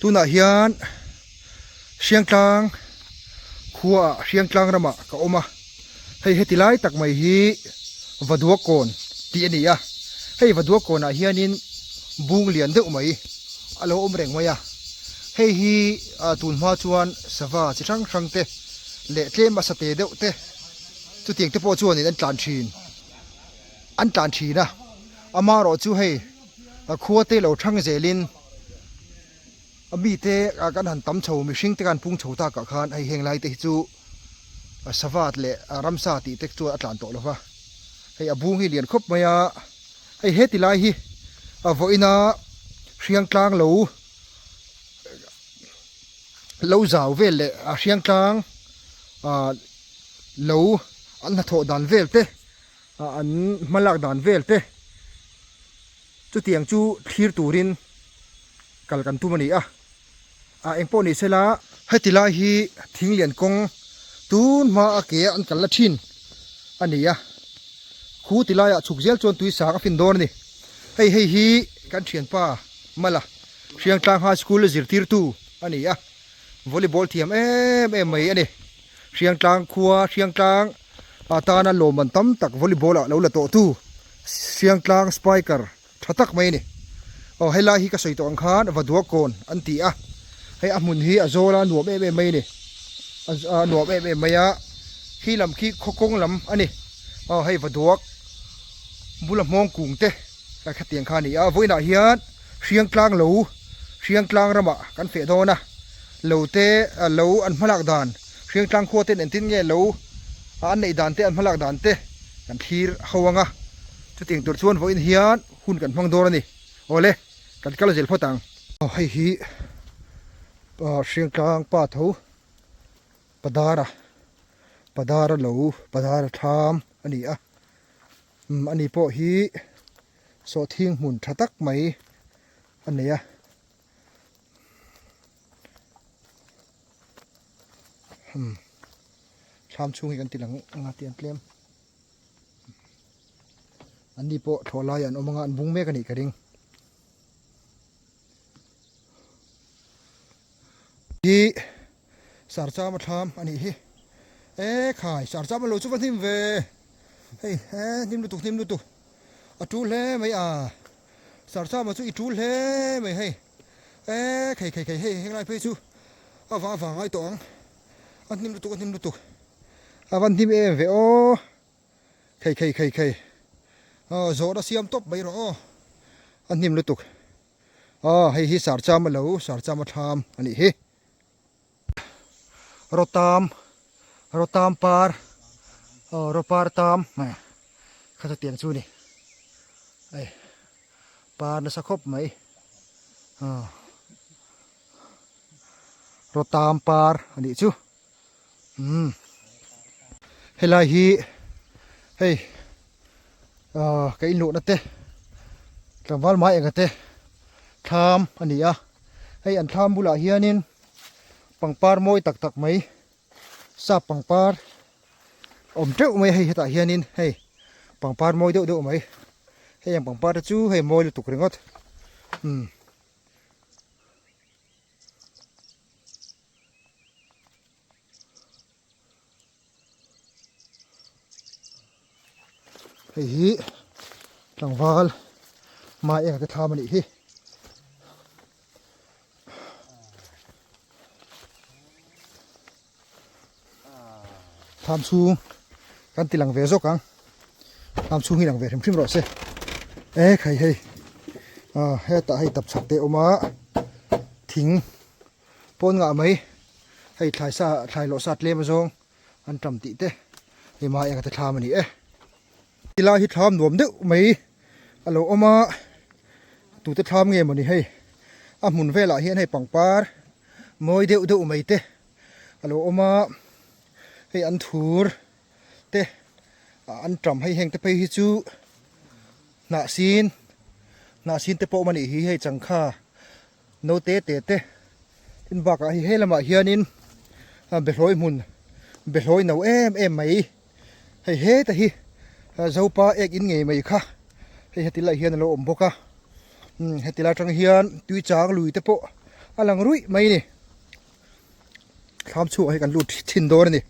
Tunah hian Hriangtlang khuaah Hriangtlang ramah ka awm a, hei heti lai tak mai hi Vaduakawn tih a ni a, hei Vaduakawnah hianin bung lian deuh mai a lo awm reng mai a, hei hi tun hma chuan sava chi hrang hrang te leh tlem a sate deuh te chutiang te pawh chuanin an tlan thin an tlan thin a, amaherawh chu hei khua te lo thang zelin a mite kan han tam chho mihring te khan pung chho takah khan hei heng lai te hi chu sava leh ramsa tih te chuan a tlan tawh lo va, hei a bung hi lian khawp mai a, hei heti lai hi a vawiina hriang tlang lo lo zau vel leh a hriang tlang ah lo an hnathawh dan vel te an hmalak dan vel te. Chutiang chu thlir turin kal kan tum a ni a, a engpawh ni sela. Heti lai hi Thinglian kawng tun hma a ke an kal la thin a ni a, khu ti laiah chhuk zel chuan tui sang a fin dawn a ni. Hei hei hi kan thianpa Mala Hriangtlang High School zirtirtu a ni a, volleyball thiam em em mai a ni. Hriangtlang khua Hriangtlang atana lawmman tam tak volleyball ah lo la tawh tu Hriangtlang spiker tha tak mai a ni. Aw helai hi ka sawi tawh ang khan Vaduakawn an ti a, hei a hmun hi a zawl a nuam em em mai a ni, a nuam em em mai a, khi lam khi khaw kawng lam a ni, aw hei Vaduak bula hmawng kung te khatiang kha a ni a, vawiinah hian Hriangtlang lo Hriangtlang ramah kan feh dawn a, lo te lo an hmalak dan Hriangtlang khua ten engtin nge lo an neih dan te an hmalak dan te kan thlir ho ang a, chutiang tur chuan vawiin hian hun kan hmang dawn a ni. Awle, kan kal zel phawt ang. Hei hi Hriangtlang pa tho Padara Padara lo Padara thlam a ni a, ani pawh hi sawhthing hmun tha tak mai a nei a. Hmm. Thlam chhung hi kan ti lang anga ti an tlem. An ni pawh thlawh lai an awm anga an bung mek a nih ka ring. Hi sarchama thlam a nih hi. E khai sarchama lo chu va hnim ve. Hei he hnim lutuk hnim lutuk. A tul hle mai a. Sarchama chu i tul hle mai hei. E khei khei khei hei heng lai phei chu a vang vang ngai tawh ang a hnim lutuk a hnim lutuk a van hnim em ve aw khei khei khei khei aw zawhna siam tawp mai rawh aw a hnim lutuk aw hei hi sarcham a lo sarcham a thlam a nih hi. Rawtam rawtam par aw rawpar tam kha chutiang chu a ni hei par nasa khawp mai aw rawtam par a nih chu umm helai hi hei ah ka inluhna te tlangval mai enga te thlam a ni a hei an thlam bulah hianin pangpar mawi tak tak mai sap pangpar awm teuh mai hei hetah hianin hei pangpar mawi deuh deuh mai hei ang pangpar te chu hei mawi lutuk ringawt umm. Hei hi tlangval mai eng te thlam a nih hi. Thlam chhung kan ti lang ve zawk ang. Thlam chhung hi lang ve hrim hrim rawh se. E khai hei. Ah hetah hei tapchhak te a awm a thing pawn ngah mai hei thlai sa thlai lawh sa tlem azawng an tam tih te hei mai eng te thlam a ni e. Tilai hi thlam nuam deuh mai a lo awm a tute thlam nge mawni hei a hmun velah hian hei pangpar mawi deuh deuh mai te a lo awm a hei an thur te an tam hei heng te phei hi chu hnah sin hnah sin te pawh awm a nih hi hei changkha Naute te te tin bakah hei he lamah hianin behlawi hmun behlawi no em em mai hei heta hi zopa ek in ngei mai kha hei heti lai hian a lo awm bawk a heti lai atang hian tui chang lui te pawh a lang ruih mai a ni. Thlam chhuak hi kan lut thin dawn a ni.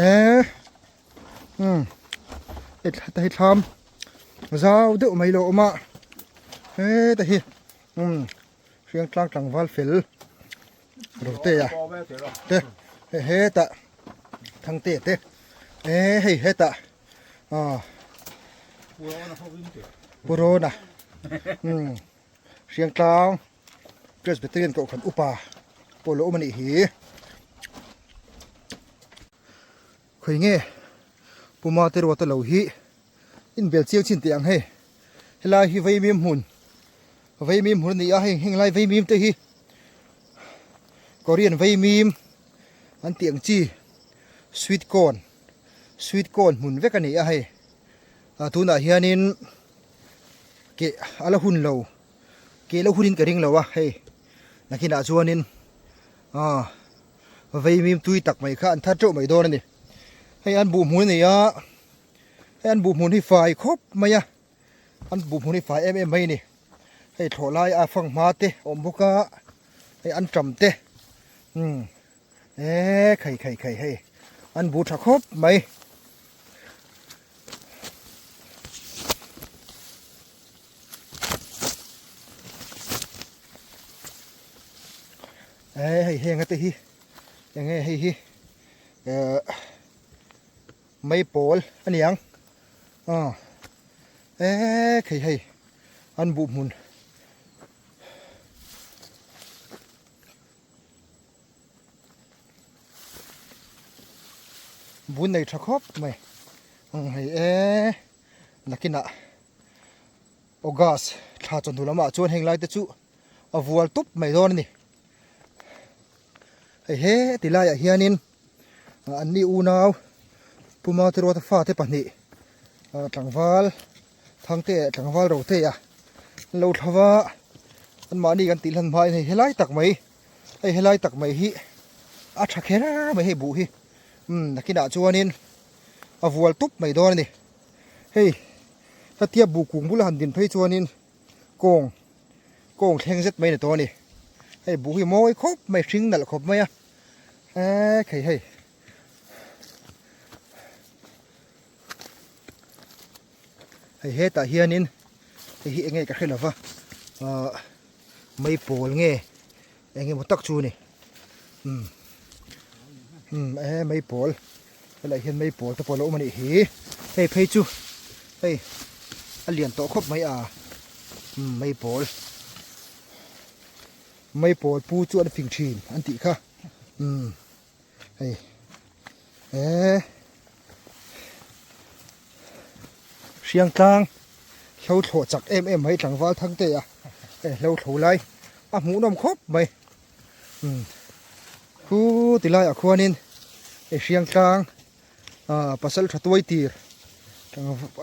Eee umm heta hi thlam zau deuh mai lo awm a heta hi umm hriang tlang tlangval fel rote a te hei hetah thangte te eee hei hetah ah purona umm hriang tlang Presbyterian kohhran upa pawh lo awm a nih hi. Khawi nge Puma te ruata lo hi inbel chiang chin teh ang hei. Helai hi Vaimim hmun Vaimim hmun a ni a hei heng lai Vaimim te hi Korean Vaimim an tih ang chi sweet corn sweet corn hmun vek a ni a hei. Tunah hianin keh a la hun lo. Keh lo hunin ka ring lo a hei nakinah chuanin ah veimim tui tak mai kha an thar teuh mai dawn a ni. Hei an buh hmun a ni a, hei an buh hmun hi fai khawp mai a, an buh hmun hi fai em em mai a ni. Hei thlawh lai a fang hma te a awm bawk a, hei an tam te umm eee khai khai khai hei an buh tha khawp mai. Ê hei heng te hi eng nge hei hi eh mei pawl a ni ang aw e khei hei an buh hmun bun nei tha khawp mai ang hei e nakinah August thla chawhnu lamah chuan heng lai te chu a vual tup mai dawn a ni. Hei he ti laiah hianin anni unau Puma te ruata fate pahnih tlangval Thangte leh tlangval Rotea an lo thla va, anmahni kan tih hlan hmain hei helai tak mai hei helai tak mai hi a tha kher mai hei buh hi umm nakinah chuanin a vual tup mai dawn a ni. Hei hetia buh kung bula han din phei chuanin kawng kawng thleng zet mai a ni tawh a ni. Hei buh hi mawi khawp mai hring nalh khawp mai a eee khei hei. Hei hetah hianin hei hi enge ka hre lova ahh mai pawl nge eng emaw tak chu a ni umm umm e mai pawl helaiah hian mai pawl te pawh a lo awm a nih hi hei phei chu hei a lian tawh khawp mai a umm mai pawl mai pawl pu chu an fing thin an tih kha umm hei e hriang tlang hlo thlawh chak em em mai tlangval thang te a hei hlo thlo lai a hmuh nawm khawp mai umm khu ti laiah khuanin hei hriang tlang ah pasal tha tuai tir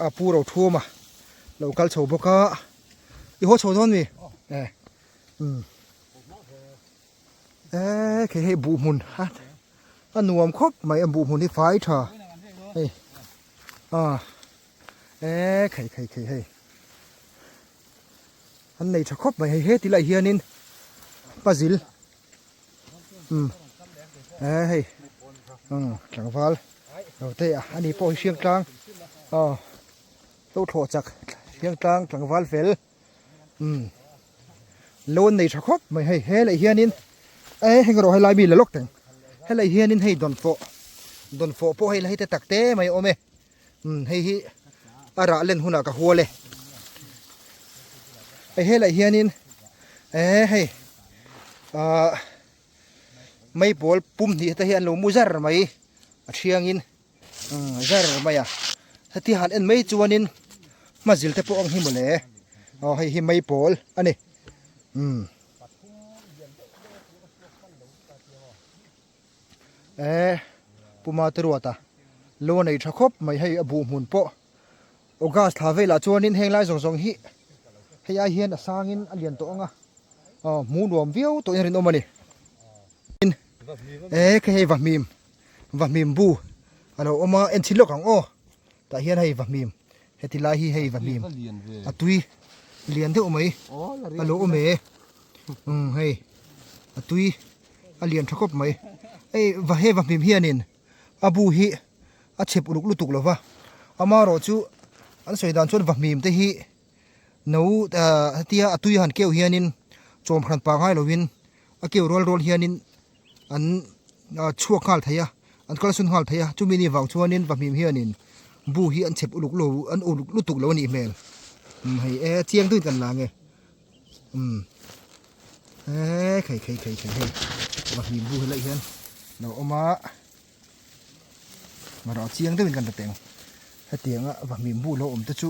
a pu ro thuam a lo kal chho bawk a i haw chho dawn mi e umm. Eee khei hei buh hmun a a nuam khawp mai a buh hmun hi fai tha hei a eee khei khei khei hei an nei tha khawp mai hei heti lai hianin pazil um eee hei um tlangval lo te a ani pawh hi hriang tlang aw lo thlawh chak hriang tlang tlangval fel. Umm lo an nei tha khawp mai hei helai hianin e heng erawh helai mi la lawk teng helai hianin hei dawnfawh dawnfawh pawh hei la hei te tak te mai a awm e umm hei hi a rah len hunah ka hual e hei helai hianin e hei ahh mei pawl pum hnih te hi an lo mu zar mai a thiangin. Umm zar mai a heti han en mai chuanin hmazil te pawh ang hi mawle aw hei hi mai pawl a ni umm e puma te ruata lo a nei tha khawp mai hei a buh hmun pawh august thla velah chuanin heng lai zawng zawng hi hei ai hian a sangin a lian tawh ang a aw hmuh nuam viau tawhin a rinawm a ni e hei va hmim. Vahmim bu a lo awm a en chhin lawk ang aw tah hian hei vahmim heti lai hi hei vahmim a tui lian deuh mai a lo awm e umm hei a tui a lian tha khawp mai hei va he vahmim hianin a bu hi a chep uluk lutuk lo va amaherawh chu an sawi dan chuan vahmim te hi no ah hetia a tui han keuh hianin chawm hran pah ngai lovin a keuh rual rual hianin an chhuak nghal thei a an kalsawn nghal thei a chumi ni vang chuanin vahmim hianin bu hi an chep uluk lo an uluk lutuk lo a nih hmel umm hei e chiang deuhin kan la ang e umm e khei khei khei khei hei vahmim bu helai hian lo awm a marawh chiang deuhin kan la teng hetianga vahmim bu lo awm te chu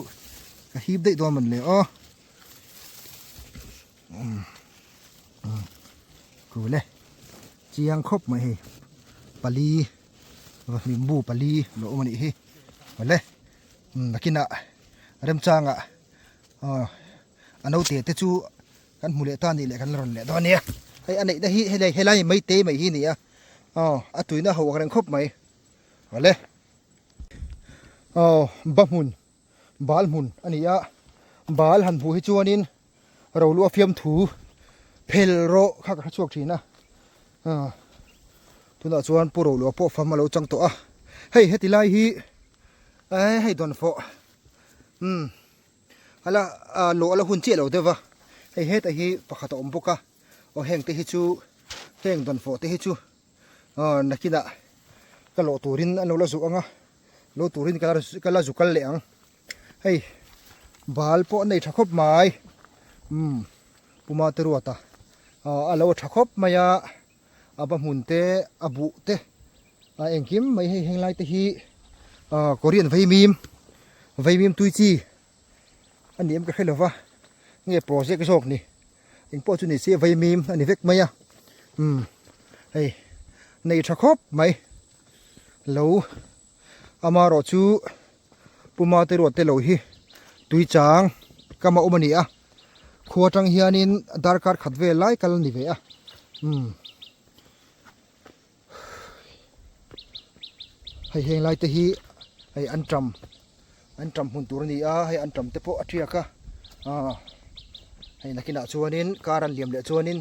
ka hip daih dawn mawn le aw. Kul e chiang khawp mai hei pali va hlim bu pali lo awm a nih hi awle nakinah remchangah aw a naute te chu kan hmu leh ta a nih leh kan la rawn leh dawn a nia hei a neihna hi helai helai mai te mai hi a ni a aw a tuina ho ang reng khawp mai awle aw ba hmun. Bal hmun a ni a, bal han hmuh hi chuanin Roluah fiamthu phel rawh kha ka hre chhuak thin a, tunah chuan Pu Roluah pawh fam a lo chang tawh a, hei heti lai hi eh hei dawnfawh umm ala lawh ala hun chiah lo deuh va, hei hetah hi pakhat a awm bawk a, aw heng te hi chu heng dawnfawh te hi chu aw nakinah ka lawh turin an lo la zuh ang a. Lo turin ka la ka la zu kal leh ang. Hei bal pawh a nei tha khawp mai. Umm Puma te ruata a lo tha khawp mai a, a ba hmun te a buh te a engkim mai hei heng lai te hi Korean vaimim vaimim tui chi a ni em ka hre lo va nge project zawk ni engpawh chu ni se vaimim a ni vek mai a umm hei nei tha khawp mai. Lo amarawh chu Puma te ruat te lo hi tui chang kam a awm a ni a, khua atang hianin darkar khat vel lai kal a ni ve a, umm hei heng lai te hi hei an tam an tam hmun tur a ni a, hei an tam te pawh a tiak a, aaa hei nakinah chuanin car an liam leh chuanin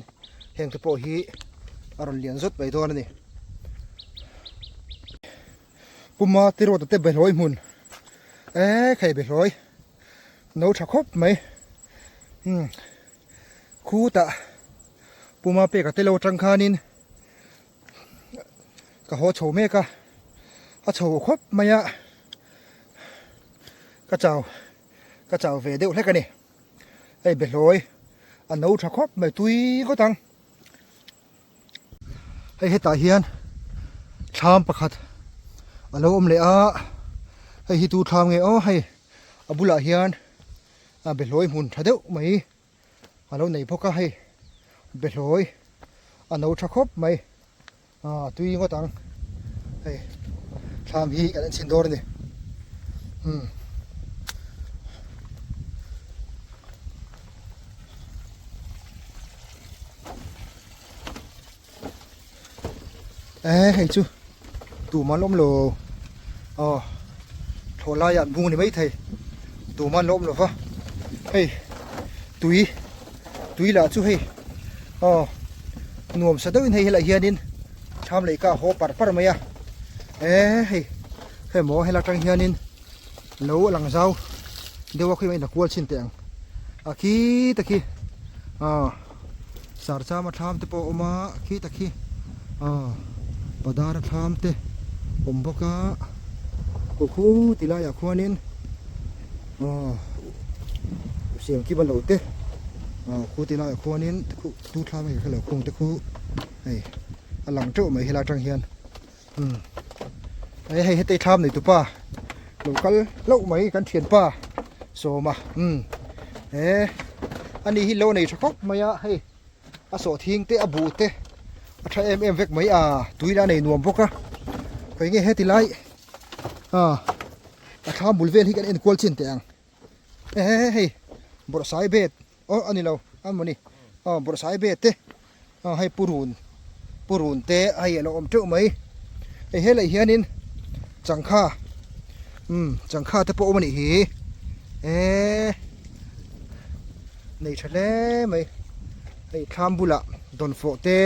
heng te pawh hi a rawn lian zawt mai dawn a ni. Puma te road te behlawi hmun eee khei behlawi no tha khawp mai umm khutah Puma peka te lo atang khanin ka haw chho mek a a chho khawp mai a ka chau ka chau ve deuh hlek a ni hei behlawi a no tha khawp mai tui ngawt ang hei hetah hian thlam pakhat a lo awm leh a hei hi tu thlam nge aw hei a bulah hian a behlawi hmun tha deuh mai. A lo nei bawk a hei behlawi a no tha khawp mai a tui ngawt ang hei thlam hi kan en chhin dawn a ni umm. Eh hei chu tumah an awm lo aw thlawh laiah an bung a ni maithei tumah an la awm lo va hei tui tui lah chu hei aw nuam sa deuhin hei helaiah hianin thlam leh ka haw par par mai a eh hei hei maw helai atang hianin lo a lang zau deuh a khawi mai in a kual chhin teh ang a khi ta khi aw Sarchama thlam te pawh a awm a khi tak hi aw Padara thlam te awm bawk a aw khu ti laiah khuanin aw siamkima lo te aw khu ti laiah khuanin khu tu thlam a hei lo khung te khu hei a lang teuh mai helai atang hian umm hei hei hetei thlam nei tupa lo kal hlauh mai kan thianpa sawma umm he ani hi lo nei tha khawp mai a hei a sawh thing te a buh te a tha em em vek mai a tui la nei nuam bawk a khawi nge heti lai a a thlam bul vel hi kan en kual chin teh ang he hei bawrhsai bet aw a ni lo a mawni aw bawrhsai bet te aw hei purun purun te hei a lo awm teuh mai. Hei helai hianin changkha umm changkha te pawh a awm a nih hi eee nei tha hle mai hei thlam bulah dawnfawh te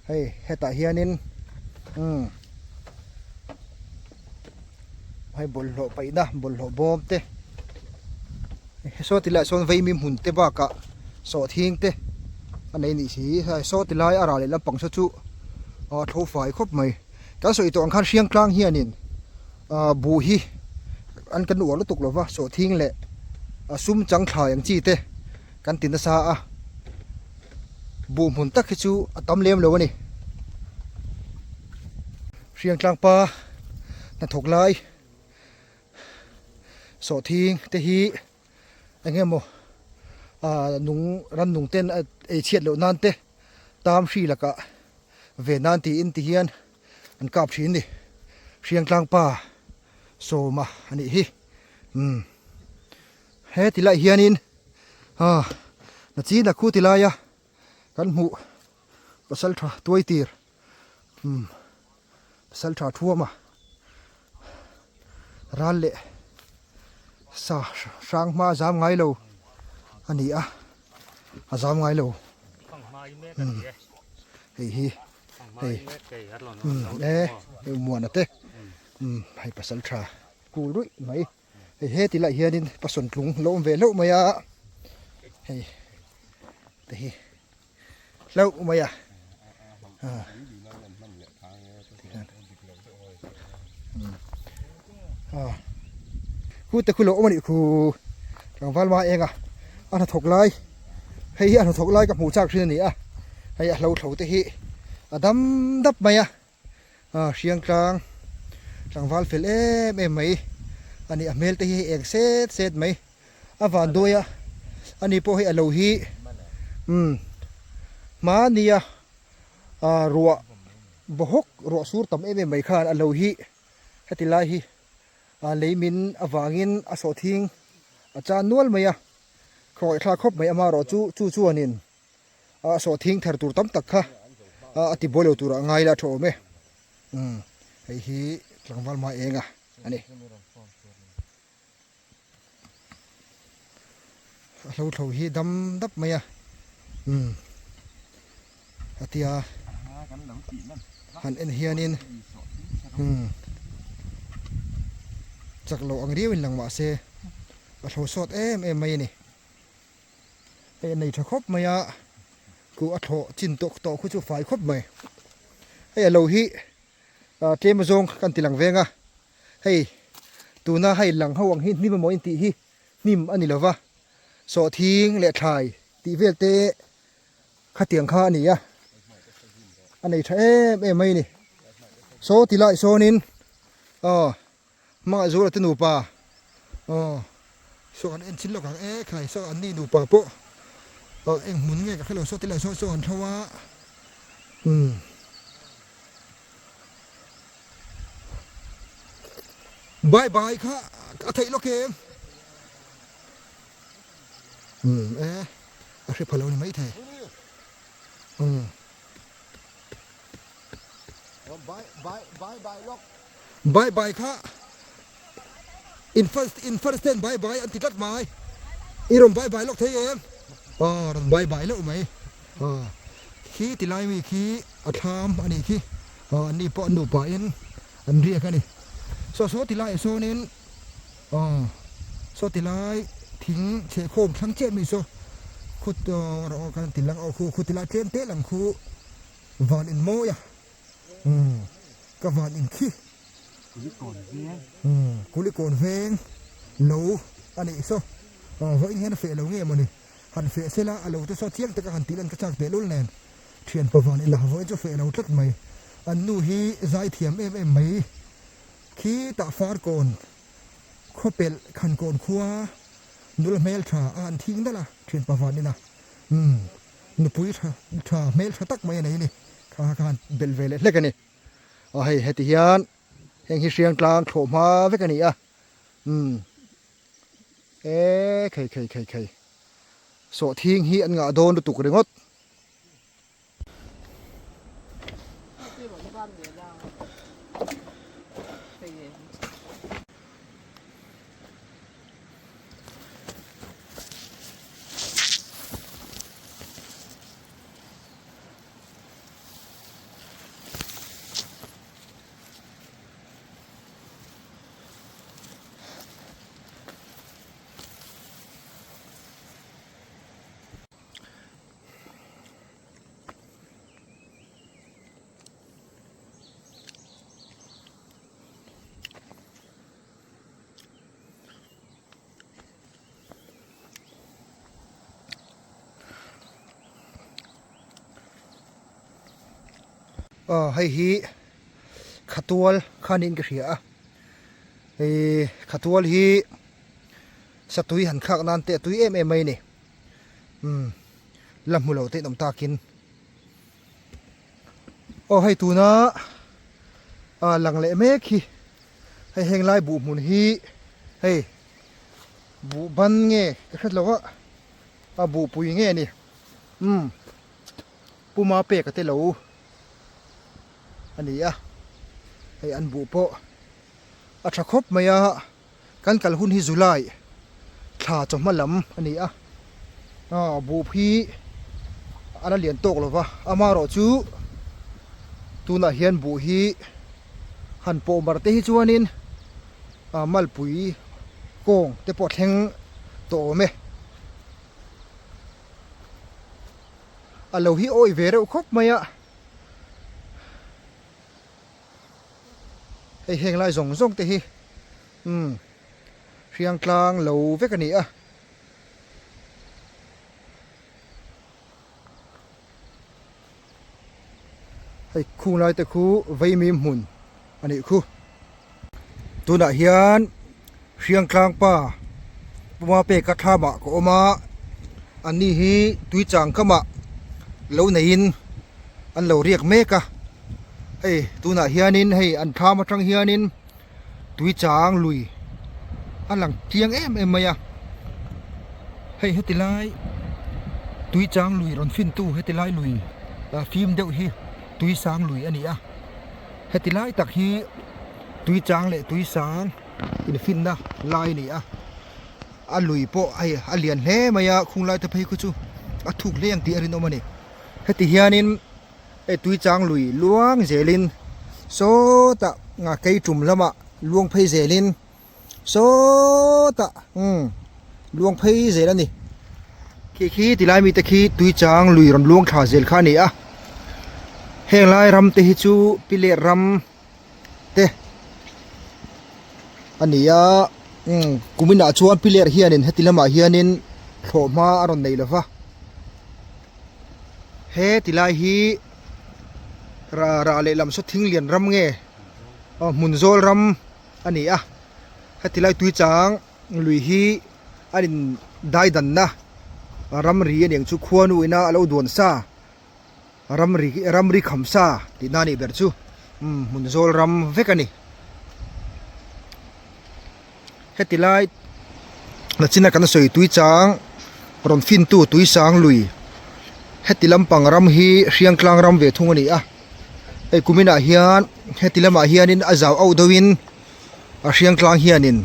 hei hetah hianin umm hei bawlhhlawh paihna bawlhhlawh bawm te saw ti laiah sawn veimi hmun te bakah sawhthing te a nei anih si hei saw ti lai a rah leh lampang saw chu a tho fai khawp mai kan sawi tawh ang khan hriang tlang hianin ah buh hi an kan uar lutuk lova sawhthing leh a sum chang thlai ang chi te kan ti nasa a buh hmun tak hi chu a tam lem lo a ni. Hriang tlang pa hnathawk lai sawhthing te hi eng emaw ah nung ram nung ten a ei chhiat loh nan te tam hri lakah ve nan tiin ti hian an kap thin a ni hriang tlang pa sawma a nih hi umm he ti lai hianin ah nachin a khu ti laia kan hmuh pasal tha tuai tir. Umm pasal tha thuam a ral leh sa hrang hma a zam ngai lo a ni a a zam ngai lo umm hei hi hei umm e hei muana te umm hei pasal tha kul ruih mai hei heti lai hianin pasawn tlung lo awm ve hlauh mai a hei te hi. hlauh mai a khu te khu lo awm a nih khu tlangval ma eng a a hnathawk lai hei hi a hnathawk lai ka hmuh chak thin a ni a hei a hlo thlo te hi a dam dap mai a hriang tlang tlangval fel em em mai a ni a hmel te hi hei eng set set mai. A van duai a, ani pawh hei a lo hi umm hmania ah ruah bawhawk ruah sur tam em em mai khan a lo hi heti lai hi ah lei min avangin a sawhthing a chan nual mai a, khawngaih thlak khawp mai amaherawh chu chu chuanin ah sawhthing thar tur tam tak kha ah a ti buai lo turah ngai la tha awm e umm hei hi tlangval hma eng a ani. A hlo thlo hi dam dap mai a umm a tia han en hianin umm chak loh ang riau in lang mah se a hlo sawt em em mai a ni hei a nei tha khawp mai a kuh a thlawh chin tawk tawh khu chu fai khawp mai hei a lo hi tlem azawng kan ti lang veng a. Hei tuna hei lang ho ang hi hnim emaw intih hi hnim a ni lova, sawhthing leh thlai tih vel te khatiang kha a ni a, a nei tha em em mai a ni. Saw ti lai sawnin aw hmangah Zura te nupa aw saw an en chin lawk ang e khai saw an ni nupa pawh aw eng hmun nge ka hrelo saw ti lai saw saw an thlo a umm. Bye bye kha a theih lawk em? Umm e a hre pha lo ni maithei. Umm. Bye bye bye bye lawk. Bye bye kha in first in first ten bye bye an ti tlat mai. I rawn bye bye lawk thei em? Aw rawn bye bye leuh mai. Aw khi ti lai mi khi a thlam a nih khi aw an ni pawh an nupa in an riak a ni saw saw ti laiah sawnin aw saw ti lai thing chhehkhawm thlang chiah mi saw khut aw kan ti lang aw khu khu ti lai tlem te lang khu van in mawi a umm ka van in khi umm kulikawn veng lo a nih saw aw vawiin hian a feh lo nge mawni. Han feh sela a lo te saw chiang taka han tih lan ka chak teh lul nen thian pavan ila vawiin chu feh lo tlat mai. An nu hi zai thiam em em mai. Khi tah far kawn khawpelh khan kawn khua nula hmel tha a han thing nalh a thian pavan ila umm nupui tha tha hmel tha tak mai a nei a ni. Kha kha han belh ve leh hlek a ni. Aw hei heti hian heng hi hriang tlang thlawh hma vek a ni a umm. E khei khei khei khei sawhthing hi an ngah dawn lutuk ringawt. Aw hei hi khatual kha niin ka hria a ih khatual hi satui han khak nan te a tui em em mai a ni umm la hmu lo te in awm takin aw hei tuna ah lang leh mek hi hei heng lai buh hmun hi hei buh ban nge ka hret lo a a buh pui nge ni umm puma pek a te lo a ni a hei an buh pawh a tha khawp mai a kan kal hun hi July thla chawhma lam a ni a aw buh hi a la lian tawk lo va amaherawh chu tunah hian buh hi han pawh mar te hi chuanin ah malpui kawng te pawh a thleng tawh awm e. A lo hi awih ve reuh khawp mai a. Hei heng lai zawng zawng te hi umm hriang tlang lo vek a ni a. Hei khung lai te khu vaimim hmun a nih khu. Tunah hian hriang tlang pa puma peka thlamah ka awm a, an ni hi tui chang kamah lo neiin an lo riak mek a, hei tunah hianin hei an thlam atang hianin tui chang lui a lang chiang em em mai a, hei heti lai tui chang lui rawn fin tu heti lai lui fim deuh hi tui sang lui a ni a. Heti lai tak hi tui chang leh tui sang infinna lai a ni a, a lui pawh hei a lian hle mai a khung lai te phei khu chu a thuk hle ang tih a rinawm a ni. Heti hianin hei tui chang lui luang zelin sawtah kei tum lamah luang phei zelin sawtah umm luang phei zel a ni. Khi khi tilai mite khi tui chang lui rawn luang thla zel kha a ni a heng lai ram te hi chu pilet ram te a ni a umm kumin ah chuan pilet hianin heti lamah hianin thlawhhma a rawn nei lova he tilai hi rah rah lehlam saw thing lian ram nge aw hmun zawl ram. a ni a heti lai tui chang lui hi a in dai danna ramri a niang chu khuanu ina a lo duan sa ramri ramri kham sa tih na nih ber chu umm hmun zawl ram vek a ni heti lai nachina kan sawi tui chang rawn fin tu tui sang lui heti lampang ram hi hriangtlang ram ve thung a ni a. Hei kuminah hian heti lamah hianin a zau auh deuhin a hriang tlang hianin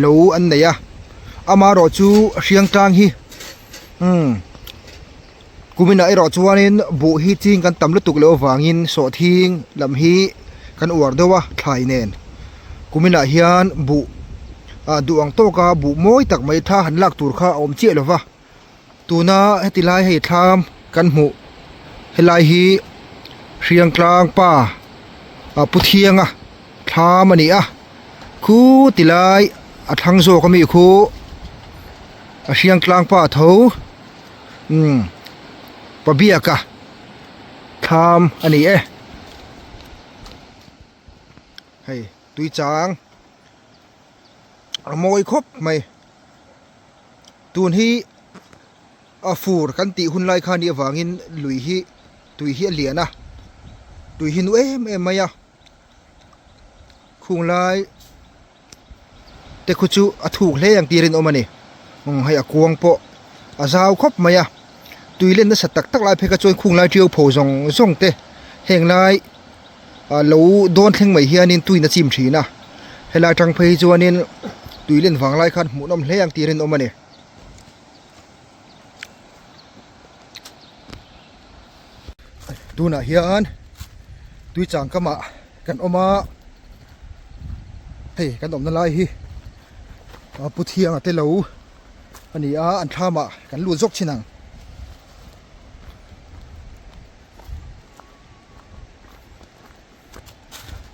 lo an nei a amaherawh chu hriang tlang hi umm kuminah erawh chuanin buh hi ching kan tam lutuk loh avangin sawhthing lam hi kan uar deuh a thlai nen kuminah hian buh ah duh ang tawka buh mawi tak mai tha han lak tur kha a awm chiah lo va. Tuna heti lai hei thlam kan hmuh helai hi Hriangtlang pa ah Pu Thianga thlam a ni a khu ti lai a thlang zawk ami khu a Hriangtlang pa tho umm pa biaka thlam a ni e hei tui chang a mawi khawp mai. Tun hi a fur kan tih hun lai kha a nih avangin lui hi tui hi a lian a tui hi nu em em mai a khung lai te khu chu a thuk hle ang tih a rinawm a ni umm hei a kuang pawh a zau khawp mai a tui len nasa tak tak lai phei kha chuan khung lai tiau pho zawng zawng te heng lai. lo dawn thleng mai hianin tuiin a chim thin a helai atang phei hi chuanin tui len vang lai khan hmuhnawm hle ang tih rinawm a ni. Tunah hian tui chang kamah kan awm a hei kan awmna lai hi pu thianga te lo a ni a an thlamah kan lut zawk thin ang.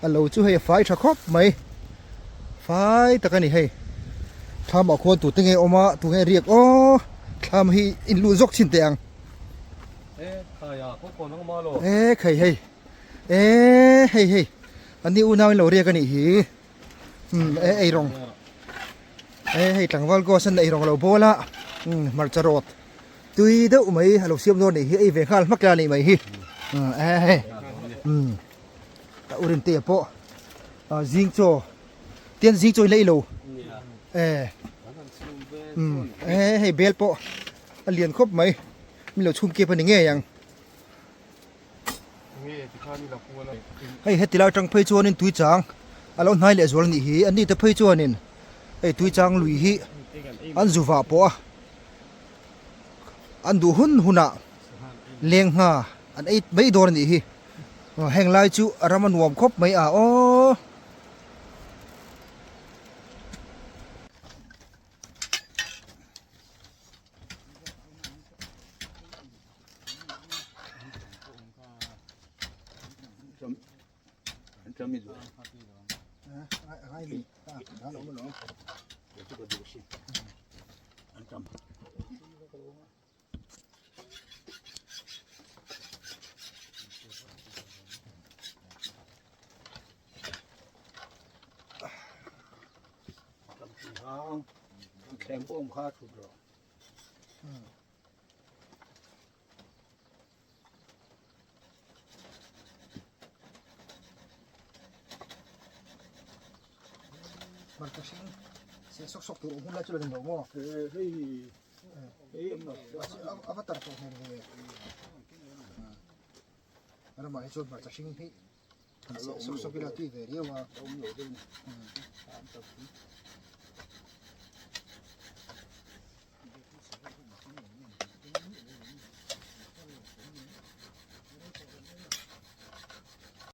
A lo chu hei a fai tha khawp mai fai tak a ni hei thlamah khuan tute nge awm a tunge riak aw thlam hi in luh zawk chhin teh ang e khai hei e hei hei an ni unau in lo riak a nih hi um e eirawng e hei tlangval gos an eirawng a lo bawl a um hmarcha rawt Tui deuh mai a lo siam dawn nih hi ei ve nghal hmak la nih mai hi e hei um a urin te pawh zing chaw tian zing chaw hi la ei lo e um e hei bel pawh a lian khawp mai min lo chhum kep a ni ngei ang hei heti lai atang phei chuanin tui chang a lo hnai leh zual a nih hi an ni te phei chuanin hei tui chang lui hi an zu vah pawh a an duh hun hunah leng ngha an ei mai dawn a nih hi heng lai chu a ram a nuam khawp mai a aw. Hmarcha hring se sawk sawk tur awm hun lai chu la ni lo maw? A va tar tawh hmel ve. Ramah hi chuan hmarcha hring hi han seh sawk sawk ila tui ve riau a.